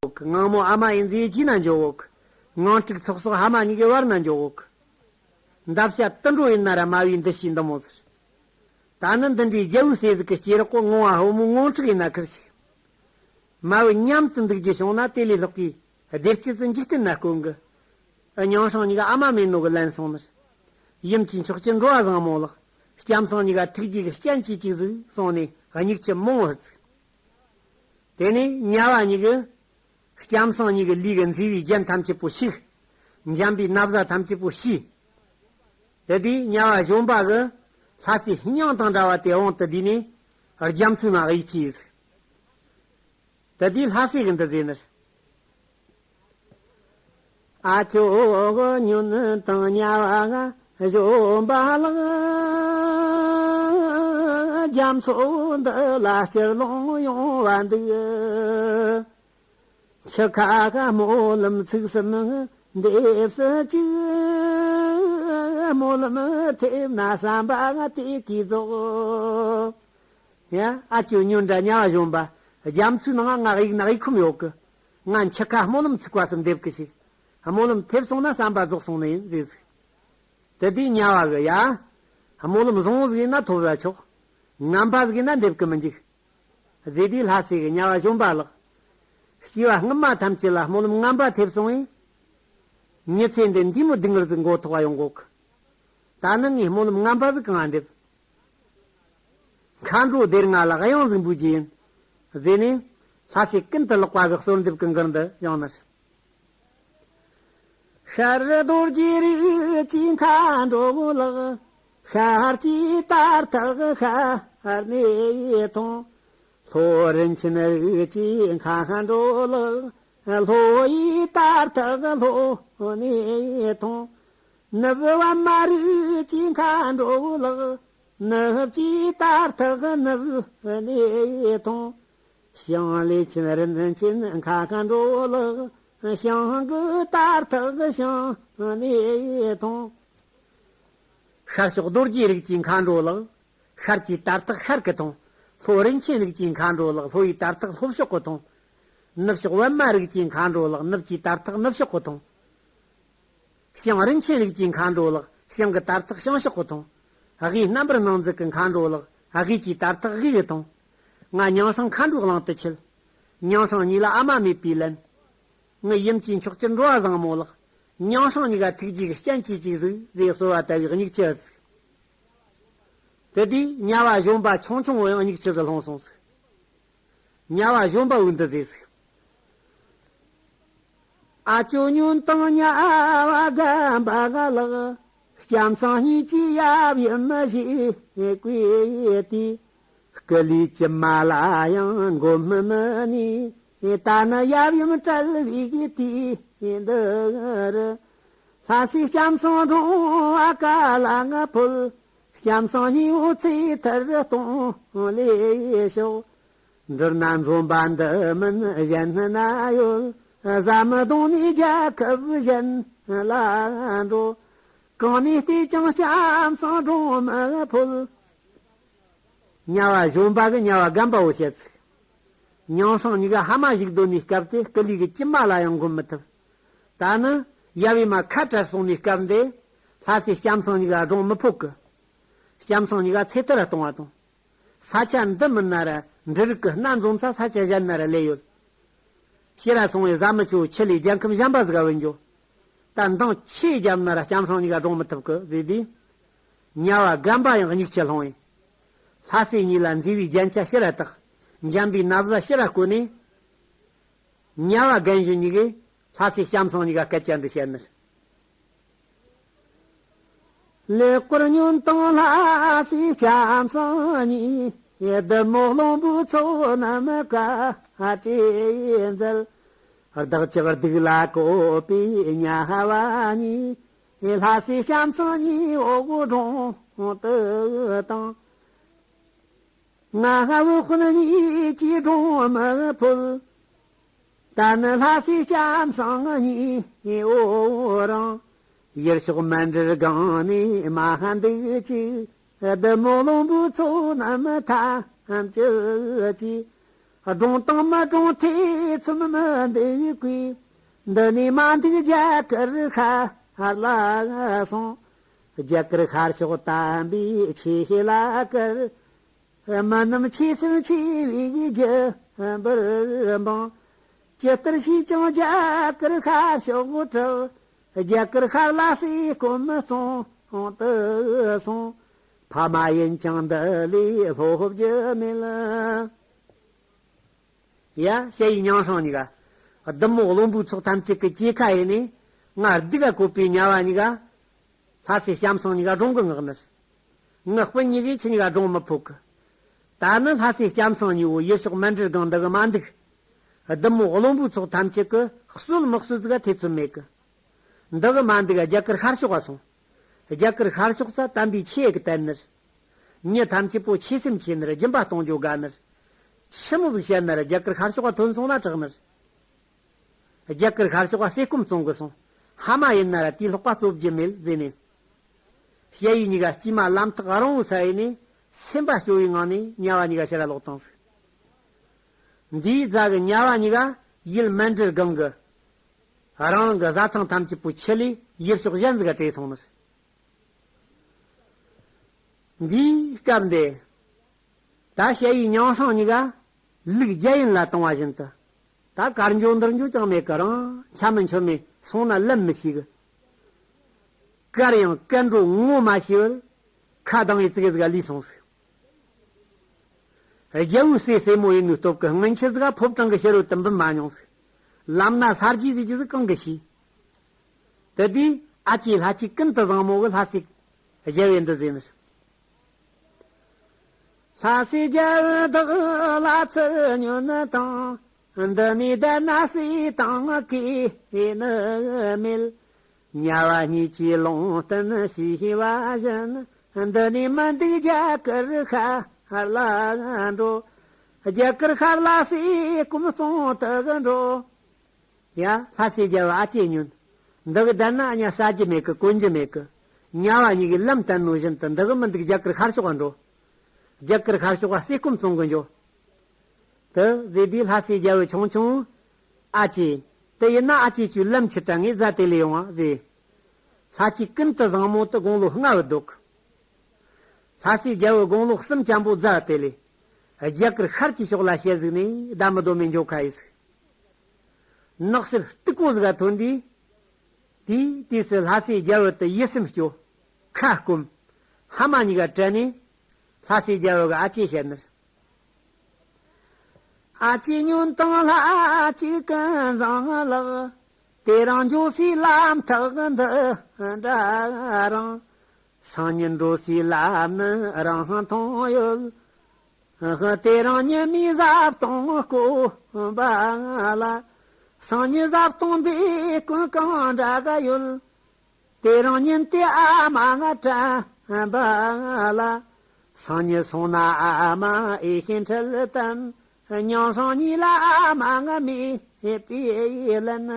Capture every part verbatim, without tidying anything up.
གི། ངང་མོ་ཨ་མ་ཡི་མཛེས་རྗེས་ན་འཇོག་གི། ངང་དཀྲུག་ཚོགས་གསོག་ཕ་མ་གཉིས་ཀྱི་བར་ན་འཇོག་གི། འདབ་བྱ་དུད་འགྲོ་ཡིན་ན་ར་མ་བུའི་འདུ་ཤེས་འདི་མོ་ཟེར། ད་ནི་འདི་འདྲའི་རྒྱལ་བོའི་སྲས་ཟིག་གི་སྐྱེ་རོགས་གོ། ངོ་བ་ཕོ་མོའི་ངང་ཁྲིག་ཡིན་ན་ཁུར་ཞིག་མ་བུ་མཉམ་དུ་འདུག་རྒྱུ་བྱུང་ན་དེ་ལས་ལྷག་གི་བདེ་སྐྱིད་ཀྱི་འཇིག་རྟེན་ན་དཀོན་གི། མྱང་སྲང་གཉིས་ཀ་ཨ་མ་མེད་ནོ་གི་ལན་སོང་ནི། ཡུམ་གྱི་མཆོག་གྱུར་འགྲོ་བ་བཟང་མོ་ལགས། ལྕམ་སྲང་གཉིས་ཀ་ཐུགས་རྗེ་གི་སྤྱན་གྱིས་གཅིག་ཟིག་སོང་ནས་སྙིགས་ཆུ་མང་བོ་བརྩིགས། དེ་ནས་ཉ་བ་གཉིས་ཀྱིས་ལྕམ་སྲང་གཉིས་ཀྱི་ལུས་ཀྱི་མཛེས་པའི་རྒྱན་ཐམས་ཅད་པོ་བཤིག་འཇམ་པའི་ན་བཟའ་ཐམས་ཅད་པོ་བཤིག་དེ་དུས་ཉ་བ་གཞོན་པ་གིས་ལྷ་སའི་སྙིང་དང་འདྲ་བ་དེ་དབང་དུ་བསྡུས་ནས་རྒྱ་མཚོའི་ནང་གཡུག་ཅི་ཟིག་དེ་དུས་ལྷ་སྲས་ཀྱིས་འདི་ཟེར་ནི། ཨ་ཅོ་གི་ཉོན་དང་ཉ་བ་ང་གཞོན་པ་ལགས། རྒྱ་མཚོ་འདི་ལ་སྐྱུར་ལོང་ཡོང་བ་འདུག་འཆི་ཁ་ཁ་སྨོན་ལམ་ཚིག་གསུམ་འདེབས་སུ་བཅུག་སྨོན་ལམ་ཐེབས་ན་བསམ་པ་ང་དེ་གིས་རྫོགས། ཡ། ཨ་ཅོ་ཉོན་དང་ཉ་བ་གཞོན་པ། རྒྱ་མཚོའི་ནང་ང་གཡུག་ན་གཡུག་ཁོམ་ཡོད་གི། ང་འཆི་ཁ་སྨོན་ལམ་ཚིག་པ་གསུམ་འདེབས་གི་ཞིག་སྨོན་ལམ་ཐེབས་སོང་ན་བསམ་པ་རྫོགས་སོང་ནི་ཡིན་ཟེར་ཟིག་དེ་དུས་ཉ་བ་གིས་ཡ། སྨོན་ལམ་བཟང་བོ་ཟིག་ཡིན་ན་ཐོབ་ལ་ཆོག་ངན་པ་ཟིག་ཡིན་ན་འདེབས་གི་མི་འཇུག་ཟེར་དུས་ལྷ་སྲས་ཀྱིས་ཉ་བ་གཞོན་པ་ལགས། སྐྱེ་བ་སྔོན་མ་ཐམས་ཅད་ལ་སྨོན་ལམ་ངན་པ་ཐེབས་སོང་བས། མྱི་ཚེ་འདི་འདི་མོ་སྡུག་བསྔལ་ཟིག་མགོ་ཐོག་ཡོང་གོ་གི། ད་ནི་ངས་སྨོན་ལམ་ངན་པ་ཟིག་གང་ང་འདེབས། མཁའ་འགྲོ་སྡེ་ལྔ་ལ་གཡང་ཟིག་འབུལ་རྒྱུ་ཡིན། ཟེར་ནས་ལྷ་སྲས་ཀུན་ཏུ་ལེགས་པ་གི་གསོལ་འདེབས་ཀྱི་མགུར་འདི་བཞེངས་ནི། ཤར་རྡོ་རྗེ་རིགས་ཀྱི་མཁའ་འགྲོ་ལགས། ཤར་གྱི་དར་ཐག་ཤར་ནས་ཐོན། ལྷོ་རིན་ཆེན་རིགས་ཀྱི་མཁའ་འགྲོ་ལགས། ལྷོ་ཡི་དར་ཐག་ལྷོ་ནས་ཐོན། ནུབ་པདྨ་རིགས་ཀྱི་མཁའ་འགྲོ་ལགས། ནུབ་ཀྱི་དར་ཐག་ནུབ་ནས་ཐོན། བྱང་ལས་ཆེན་རིན་ཆེན་མཁའ་འགྲོ་ལགས། བྱང་གི་དར་ཐག་བྱང་ནས་ཐོན། ཤར་ཕྱོགས་རྡོ་རྗེ་རིགས་ཀྱི་མཁའ་འགྲོ་ལགས། ཤར་གྱི་དར་ཐག་ཤར་གི་ཐོན། ལྷོ་རིན་ཆེན་རིགས་ཀྱི་མཁའ་འགྲོ་ལགས། ལྷོ་ཡི་དར་ཐག་ལྷོ་ཕྱོགས་གི་ཐོན། ནུབ་ཕྱོགས་པདྨ་རིགས་ཀྱི་མཁའ་འགྲོ་ལགས། ནུབ་ཀྱི་དར་ཐག་ནུབ་ཕྱོགས་གི་ཐོན། བྱང་རིན་ཆེན་རིགས་ཀྱི་མཁའ་འགྲོ་ལགས། བྱང་གི་དར་ཐག་བྱང་ཕྱོགས་གི་ཐོན། དབུས་རྣམ་པར་སྣང་མཛད་ཀྱི་མཁའ་འགྲོ་ལགས། དབུས་ཀྱི་དར་ཐག་དབུས་གི་ཐོན། ང་མྱང་སྲང་མཁའ་འགྲོའི་གླིང་དུ་ཆིབས། མྱང་སྲང་གཉིས་ལ་ཨ་མ་མེད་པའི་ལན། ངའི་ཡུམ་གྱི་མཆོག་གྱུར་འགྲོ་བ་བཟང་མོ་ལགས། མྱང་སྲང་གཉིས་ཀ་ཐུགས་རྗེ་གི་སྤྱན་གྱིས་གཅིག་གཟིགས་ཟེར་གསོལ་བ་བཏབ་པའི་སྙིགས་ཆུ་བརྩིགས། དེ་དུས་ཉ་བ་གཞོན་པ་ཆུང་ཆུང་བོ་ཡང་སྙིགས་ཆུ་ཟིག་ལྷུང་སོང་ཟིག་ཉ་བ་གཞོན་པ་བོས་འདི་ཟེར་ཟིག་ཨ་ཅོ་ཉོན་དང་ཉ་བ་རྒན་པ་ང་ལགས། ལྕམ་སྲང་གཉིས་ཀྱིས་ཡབ་ཡུམ་ཞེས་བསྐོས་ཏེ། སྐུ་ལུས་ཀྱི་མ་ལ་ཡང་མགོ་མི་མི་ནས། ད་ནི་ཡབ་ཡུམ་བྲལ་བའི་དུས་འདི་རུ། ལྷ་སའི་ལྕམ་སྲང་འགྲོ་བ་ག་ལ་ང་ཕོད། ལྕམ་སྲང་གཉིས་པོ་ཚེ་ཐར་གཏོང་ལེ་ཤོག་འབྲུ་སྣ་འཛོམས་པ་འདི་མིན་གཞན་ན་ཡོད། བཟའ་མི་གདོང་ནས་རྒྱལ་ཁབ་གཞན་ལ་འགྲོ། གང་ནས་བལྟས་ཀྱང་ལྕམ་སྲང་འགྲོ་མི་ཕོད། ཉ་བ་གཞོན་པ་གིས་ཉ་བ་རྒན་པ་བོ་བཤད་ཚིག་མྱང་སྲང་གཉིས་ཀ་ཕ་མ་ཞིག་སྡོད་ནས་སྐབས་དེ་སྐུ་ལུས་ཀྱི་གྲིབ་མ་ལ་ཡང་འགོམ་མི་ཐུབ། ད་ནི་ཡབ་ཡུམ་མ་ཁ་བྲལ་སོང་ནས་སྐབས་འདི། ལྷ་སའི་ལྕམ་སྲང་གཉིས་ཀ་སྒྲུང་མི་ཕོད་གི། ལྕམ་སྲང་གཉིས་ཀ་ཚེ་ཐར་གཏོང་བ་དང་། ས་ཆ་འདི་མིན་ན་ར་འབྲུ་རིགས་ཀྱི་སྣ་འཛོམས་ས་ས་ཆ་གཞན་ན་ར་ལས་ཡོད། ཕྱིར་ར་སོང་བས་བཟའ་མི་ཆོ་ཁྱི་ལས་རྒྱལ་ཁམས་གཞན་པ་ཟིག་ག་བུད་འགྱོ། ད་འདང་ཆེ་བརྒྱབ་ན་ར་ལྕམ་སྲང་གཉིས་ཀ་སྒྲུང་མི་ཐུབ་གི་ཟེར་དུས། ཉ་བ་རྒན་པ་ཡང་སྙིགས་ཆུ་ལྷུང་བས། ལྷ་སའི་གཉིས་ལ་མཛེས་པའི་རྒྱན་ཆ་ཕྱིར་ར་བཏགས། འཇམ་པའི་ན་བཟའ་ཕྱིར་ར་བསྐོན་ནས། ཉ་བ་རྒན་གཞོན་གཉིས་ཀས་ལྷ་སའི་ལྕམ་སྲང་གཉིས་ཀ་སྐད་ཆ་འདི་བཤད་ནི། ལེགས་པར་ཉོན་དང་ལྷ་སའི་ལྕམ་སྲང་གཉིས། བདུད་མོ་གླང་པོའི་ཚོགས་རྣམས་ག་བྲེལ་མཛད། བདག་ཅག་སྡིག་ལ་བཀོད་པའི་ཉ་བ་གཉིས། ལྷ་སའི་ལྕམ་སྲང་གཉིས་འོག་སྒྲུང་དུ་བཏང་། ང་བུ་སྤུན་གཉིས་ཀྱིས་སྒྲུང་མི་ཕོད། ད་ནི་ལྷ་སའི་ལྕམ་སྲང་གཉིས་འོ་རང་། ཡུལ་ཕྱོགས་མཎྜལ་སྒང་ནས་མ་འདུག་ཅིག་བདུད་མོ་གླང་པོའི་ཚོགས་རྣམས་ཐམས་ཅད་ཀྱིས། སྒྲུང་དང་མི་སྒྲུང་ཐེ་ཚོམ་མི་འདུག་གི། འདི་ནས་མ་འདུག་རྒྱ་གར་ཤར་ལ་སོང་། རྒྱ་གར་ཤར་ཕྱོགས་དམ་པའི་ཆོས་ལ་བཀུར། མི་རྣམས་ཆོས་སེམས་ཆེ་བའི་རྒྱུ་འབུར་འབངས། ཇི་ལྟར་བྱས་ཀྱང་རྒྱ་གར་ཤར་ཕྱོགས་དྲག། རྒྱ་གར་ཤར་ལ་ཟས་སྐོམ་བཙོང་དུ་སོང་། ཕ་མ་ཡིན་ཀྱང་འདི་ལས་སློབ་རྒྱུ་མེད། ཡ། ཞ་ཡི་མྱང་སྲང་གཉིས་ཀ། བདུད་མོ་བློན་པོའི་ཚོགས་ཐམས་ཅད་ཀྱི་སྐྱེ་ཁ་ཡིན་ནས། ང་སྡུག་ག་བཀོད་པའི་དམྱལ་བ་གཉིས་ཀ། ལྷ་སྲས་ལྕམ་སྲང་གཉིས་ཀ་སྒྲུང་གི་ངག་ནར། ངག་སྤུན་གཉིས་ཀས་ཁྱེད་གཉིས་ཀ་སྒྲུང་མི་ཕོད་གི། ད་ནི་ལྷ་སྲས་ལྕམ་སྲང་གཉིས་པོ་ཡུལ་ཕྱོགས་མཎྜལ་སྒང་འདི་གི་མ་འདུག། བདུད་མོ་བློན་པོའི་ཚོགས་ཐམས་ཅད་ཀྱི་གསོད་མི་གསོད་ཟིག་ག་ཐེ་ཚོམ་མེད་གི། འདི་གི་མ་འདུག་ག་རྒྱ་གར་ཤར་ཕྱོགས་ག་སོང་། རྒྱ་གར་ཤར་ཕྱོགས་ས་དམ་པའི་ཆོས་ཀྱི་དད་ནར། མྱི་ཐམས་ཅད་པོ་ཆོས་སེམས་ཆེ་ནར་སྦྱིན་པ་གཏོང་རྒྱུ་དགའ་ནར། ཆི་མོ་ཟིག་བཤད་ནར་རྒྱ་གར་ཤར་ཕྱོགས་ག་ཐོན་སོང་ན་དྲག་ནར། རྒྱ་གར་ཤར་ཕྱོགས་ག་ཟས་སྐོམ་བཙོང་གི་སོང་། ཕ་མ་ཡིན་ན་ར་དེའི་ལྷག་པ་རྩོད་རྒྱུ་མེད་ཟེར་ནས། ཞ་ཡི་གཉིས་ཀ་སྐྱེས་མ་ལམ་ཐག་རིང་བོ་ས་ཡིན་ནས་སེམས་པ་སྐྱོ་བའི་ངང་ནས་དམྱལ་བ་གཉིས་ཀ་ཕྱིར་ར་ལོག་བཏང་ཟིག། འདིའི་རྫ་གི་དམྱལ་བ་གཉིས་ཀ་ཡུལ་མཎྜལ་སྒང་གི་རང་རང་གི་བཟའ་ཚང་ཐམས་ཅད་པོ་ཁྱེར་ལས་ཡུལ་ཕྱོགས་གཞན་ཟིག་ག་བྲོས་སོང་ནི། འདིའི་སྐབས་འདི། ད་ཞ་ཡི་མྱང་སྲང་གཉིས་ཀ་ལུག་རྒྱ་ཡན་ལ་བཏང་བ་བཞིན་དུ། ད་གར་འགྱོ་འདིར་འགྱོ་ཅང་མེད་གི། རང་འཁྱམ་མི་འཁྱམ་མི་སོང་ན་ལམ་མི་ཤེས་གི། གར་ཡང་གར་འགྲོ་ངོ་མ་ཤེས་པར་ཁ་གདངས་ཡི་ཙི་གེ་ཟིག་ལུས་སོང་ཟིག། རྒྱལ་པོའི་སྲས་སྲས་མོ་ཡིན་ནོའི་སྟོབས་ཀྱིས་སྔོན་ཆད་ཟིག་ཕོ་བྲང་གི་ཕྱི་རོལ་དུ་འབུད་མ་མྱོང་ཟིག། ལམ་སྣ་ས་རྒྱུས་ཟིག་ཅི་ཟིག་གང་གི་ཤེས། དེ་དུས་ཨ་ཅེ་ལྷ་གཅིག་ཀུན་ཏུ་བཟང་མོ་གི་ལྷ་སྲས་རྒྱལ་པོས་འདི་ཟེར་ནི། ལྷ་སྲས་རྒྱལ་པོ་བདག་ལ་ཚུར་ཉོན་དང་། འདི་ནས་བསྡད་ན་ཟས་དང་གོས་ནི་མེད། དམྱལ་བ་གཉིས་ཀྱིས་ལུང་བསྟན་བྱས་པ་བཞིན། འདི་ནས་མི་འདུག་རྒྱ་གར་ཤར་ལ་འགྲོ། རྒྱ་གར་ཤར་ལ་ཟས་སྐོམ་བཙོང་དུ་འགྲོ། ཡ། ལྷ་སྲས་རྒྱལ་པོ་ཨ་ཅེ་ཉོན། འདི་གི་བསྡད་ན་ཨ་ཉ་ཟ་རྒྱུ་མེད་གི། གོན་རྒྱུ་མེད་གི། དམྱལ་བ་གཉིས་ཀྱིས་ལམ་བསྟན་ནོ་བཞིན་དུ་འདི་གི་མི་འདུག་རྒྱ་གར་ཤར་ཕྱོགས་འགྲོ། རྒྱ་གར་ཤར་ཕྱོགས་ཟས་སྐོམ་བཙོང་གི་འགྱོ། དེ་ཟེར་དུས་ལྷ་སྲས་རྒྱལ་པོ་ཆུང་ཆུང་། ཨ་ཅེ། དེ་ཡིན་ན་ཨ་ཅེ་ཁྱོད་ལམ་ཆི་དྲན་ངས་རྫ་དེ་ལས་ཡོང་བ་ཟེར། ལྷ་གཅིག་ཀུན་ཏུ་བཟང་མོ་དེ་དགུང་ལོ་ལྔ་བུད་འདུག། ལྷ་སྲས་རྒྱལ་པོ་དགུང་ལོ་གསུམ་ཅན་པོ་རྫ་དེ་ལས། རྒྱ་གར་ཤར་གྱི་ཕྱོགས་ལ་ཞེ་ཟིག་ནས་བདའ་མི་སྡོད་མི་འགྱོ་ཁ་ཡི་ཟིག། ནགས་གསེབ་སྟུག་པོ་ཟིག་ག་ཐོན་དུས། དེའི་དུས་སུ་ལྷ་སྲས་རྒྱལ་པོ་དེ་ཡིད་སེམས་སྐྱོ། ཁ་སྐོམ། ཕ་མ་གཉིས་ཀ་བྲལ་ནས། ལྷ་སྲས་རྒྱལ་པོ་གི་ཨ་ཅེ་བཤད་ནི། ཨ་ཅེ་ཉོན་དང་ལྷ་གཅིག་ཀུན་བཟང་ལགས། དེ་རིང་འགྱོ་སའི་ལམ་ཐག་འདི་འདྲ་རིང་། སང་ཉིན་འགྲོ་སའི་ལམ་ནི་རིང་ཐུང་ཡོད། དེ་རིང་ཉི་མའི་བཟའ་བཏུང་དཀོན་པ་ལ། སང་ཉིན་བཟའ་བཏུང་འབུལ་དཀོན་གང་འདྲ་ག་ཡོད། དེ་རིང་ཉིན་དེ་ཨ་མ་ང་དྲན་པ་ལ། སང་ཉིན་སོང་ན་ཨ་མ་ཨེ་ཤེས་འཕྲལ་བསྟན། མྱང་སྲང་གཉིས་ལ་ཨ་མ་ང་མེད་པས་ལན།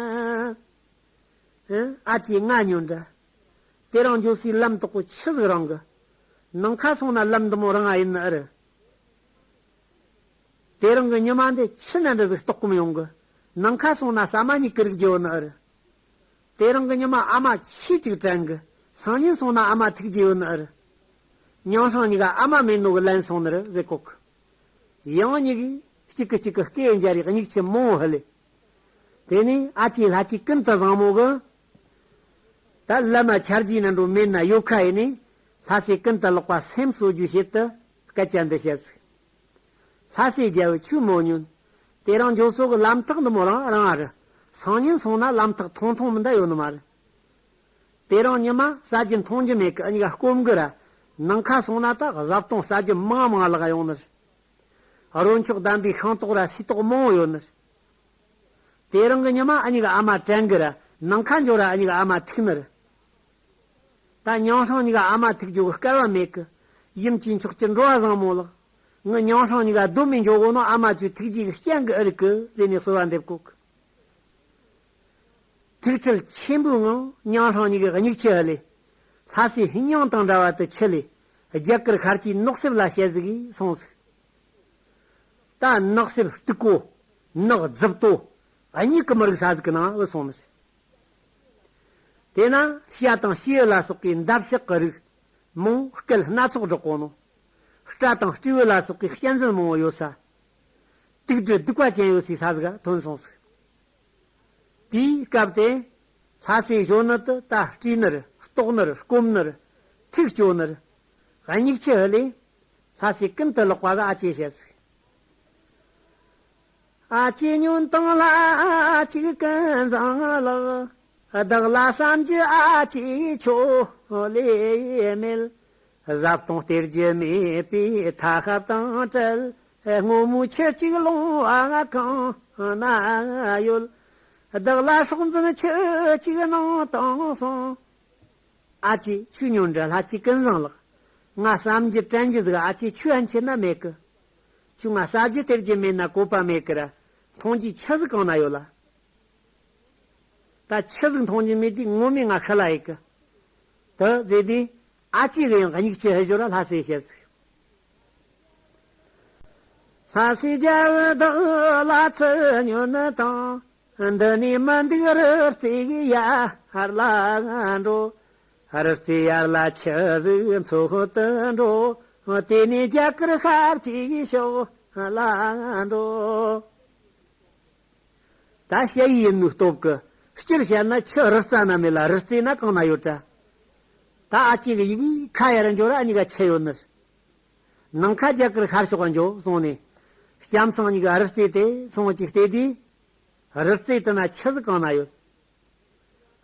ཨ་ཅེ་ང་ཉོན་དྲ། དེ་རིང་འགྱོ་སའི་ལམ་དག་པོ་ཆི་ཟིག་རིང་གི། ནང་ཁ་སོང་ན་ལམ་འདི་མོ་རིང་ང་ཡིན་ནི་ཨེ་རེད། དེ་རིང་གི་ཉི་མ་འདི་ཆི་ན་འདྲ་ཟིག་ལྟོགས་སྐོམ་ཡོང་གི། ནང་ཁ་སོང་ན་ཟ་མ་ཉིད་ཀྱི་རིག་རྒྱུ་ཡོད་ནི་ཨེ་རེད། དེ་རིང་གི་ཉི་མ་ཨ་མ་ཆེས་ཅིག་དྲན་གི། སང་ཉིན་སོང་ན་ཨ་མ་ཐུག་རྒྱུ་ཡོད་ནི་ཨེ་རེད། མྱང་སྲང་གཉིས་ཀ་ཨ་མ་མེད་ནོ་གི་ལན་སོང་ནི་རེད་ཟེར་གོ་གི། ཡང་གཉིས་ཀྱིས་གཅིག་གིས་གཅིག་གི་སྐད་འཇལ་རེ་གཉིས་ཆེ་མོ་ཧི་ལེ། དེ་ནས་ཨ་ཅེ་ལྷ་གཅིག་ཀུན་ཏུ་བཟང་མོ་གི། ད་ལམ་མ་ཆ་རྒྱུས་ན་འགྲོ་མེད་ན་ཡོད་ཁ་ཡིན་ནས། ལྷ་སྲས་ཀུན་ཏུ་ལེགས་པ་སེམས་གསོ་རྒྱུ་བྱེད་དུ་སྐད་ཆ་འདི་བཤད་ཟིག། ལྷ་སྲས་རྒྱལ་པོ་ཁྱོས་མོ་ཉོན། དེ་རིང་འགྱོ་སོ་གི་ལམ་ཐག་འདི་མོ་རིང་རིང་ཨ་རེད། སང་ཉིན་སོང་ན་ལམ་ཐག་ཐུང་ཐུང་མི་འདྲ་ཡོད་ནི་མ་རེད། དེ་རིང་ཉི་མ་ཟ་རྒྱུ་འཐུང་རྒྱུ་མེད་གི། ཨ་གཉིས་ཀ་སྐོམ་གི་ར། ནང་ཁ་སོང་ན་ད་བཟའ་བཏུང་ཟ་རྒྱུ་མང་མང་ལག་ཡོང་ནི་རེད། རོ་མཆོག་ལྡན་པའི་ཤིང་ཏོག་ར་སིལ་ཏོག་མང་བོ་ཡོད་ནི་རེད། དེ་རིང་གི་ཉི་མ་ཨ་གཉིས་ཀ་ཨ་མ་དྲན་གི་ར། ནང་ཁ་འགྱོ་ར་ཨ་གཉིས་ཀ་ཨ་མ་ཐུག་ནི་རེད། ད་མྱང་སྲང་གཉིས་ཀ་ཨ་མ་ཐུག་རྒྱུ་གི་སྐལ་བ་མེད་གི། ཡུམ་གྱིས་མཆོག་གི་འགྲོ་བ་བཟང་མོ་ལགས། ངི་མྱང་སྲང་གཉིས་ཀ་སྡོད་མི་འགྱོ་གོ་ནོ་ཨ་མ་ཁྱོད་ཐུག་རྒྱུ་གི་རྐྱེན་གི་ཨེ་རིག་གི་ཟེར་ནས་གསོལ་བ་འདེབས་གོ་གི། ཐུགས་ཁྲལ་ཆེན་པོའི་ངང་མྱང་སྲང་གཉིས་ཀྱི་སྙིགས་ཆུ་ཨ་ལས། ལྷ་སའི་སྙིང་དང་འདྲ་བ་དུ་ཆུ་ལས། རྒྱ་གར་ཤར་གྱི་ནགས་གསེབ་ལ་ཞེ་ཟིག་གིས་སོང་ཟིག། ད་ ད་ནགས་གསེབ་སྟུག་པོ། ནགས་རྫུབ་ཏོ། གཉིད་ཀྱི་མི་རིག་ས་ཟིག་གི་ནང་བུད་སོང་ནི་རེད། དེ་ན་བྱ་དང་བྱིའུ་ལ་སོགས་པའི་འདབ་ཆགས་ཀྱི་རིགས། མོང་སྐད་སྣ་ཚོགས་སྒྲོག་གོ་ནོ། སྤྲ་དང་སྤྲེའུ་ལ་སོགས་པའི་གཅན་གཟན་མང་བོ་ཡོད་ས། དུག་སྦྲུལ་གདུག་པ་ཅན་ཡོད་སའི་ས་ཟིག་ག་ཐོན་སོང་ཟིག། དེའི་སྐབས་དེ། ལྷ་སའི་གཞོན་ནུ་དེ་ད་སྤྲེའུ་ནི་རེད། སྟག་ནི་རེད། སྐོམ་ནི་རེད། ཐིག་སྐྱོ་ནི་རེད། མིག་ཆུ་ལྷུ་ལས། ལྷ་སའི་ཀུན་ཏུ་ལེགས་པ་གི་ཨ་ཅེ་བཤད་ཟིག། ཨ་ཅེ་ཉོན་དང་ལྷ་གཅིག་ཀུན་བཟང་ལགས། བདག་ལ་བསམ་རྒྱུ་ཨ་ཅེ་ཁྱོད་ལས་མེད། བཟའ་བཏུང་སྟེར་རྒྱུ་མེད་པའི་ཐ་ཤལ་དང་བྲལ། སྔོན་མོའི་ཆུ་གཅིག་ལོང་བ་གང་ན་ཡོད། བདག་ལ་སྲོག་འཛིན་ཆུ་གཅིག་གནང་དང་གསུངས། ཨ་ཅེ་ཁྱོད་ཉོན་དྲ་ལྷ་གཅིག་ཀུན་བཟང་ལགས། ང་བསམ་རྒྱུ་དྲན་རྒྱུ་ཟིག་ཨ་ཅེ་ཁྱོད་ཡན་ཆད་ན་མེད་གི། ཁྱོད་ང་ཟ་རྒྱུ་སྟེར་རྒྱུ་མེད་ན་བཀོད་པ་མེད་གི་ར། འཐུང་རྒྱུའི་ཆུ་ཟིག་གང་ན་ཡོད་ལ། ད་ཆུ་ཟིག་འཐུང་རྒྱུ་མེད་དུས་ངོ་མས་ང་ཤི་ལ་ཡི་གི། དེ་ཟེར་དུས་ཨ་ཅེ་གི་ཡང་མིག་ཆུ་ལྷུ་ཞོར་ལྷ་སའི་བཤད་ཟིག། ལྷ་སའི་རྒྱལ་བུ་བདག་ལ་ཚུར་ཉོན་དང་། འདི་ནས་མི་འདུག་རི་རྩེ་ཡར་ལ་འགྲོ། རི་རྩེ་ཡར་ལ་ཆུ་ཟིག་འཚོལ་དུ་འགྲོ། དེ་ནས་རྒྱ་གར་ཤར་གཅིག་ཕྱོགས་ལ་འགྲོ། ད་ཞ་ཡི་ཡིན་ནོའི་སྟོབས་ཀྱིས་སྤྱིར་བཤད་ན་ཆུ་རི་རྩ་ན་མེད་ལ། རི་རྩེ་ན་གང་ན་ཡོད་དྲ། ད་ཨ་ཅེ་གི་ཡི་གེ་ཁ་ཡར་འགྱོ་ར་གཉིས་ཀ་ཆུ་ཡོད་ནི། ནང་ཁ་རྒྱ་གར་ཤར་ཕྱོགས་འགྱོ་གསུངས་ནས། ལྕམ་སྲིང་གཉིས་ཀ་རི་རྩེ་དེ་སོང་ཅིག་བལྟས་དུས། རི་རྩེ་དེ་ན་ཆུ་ཟིག་གང་ན་ཡོད།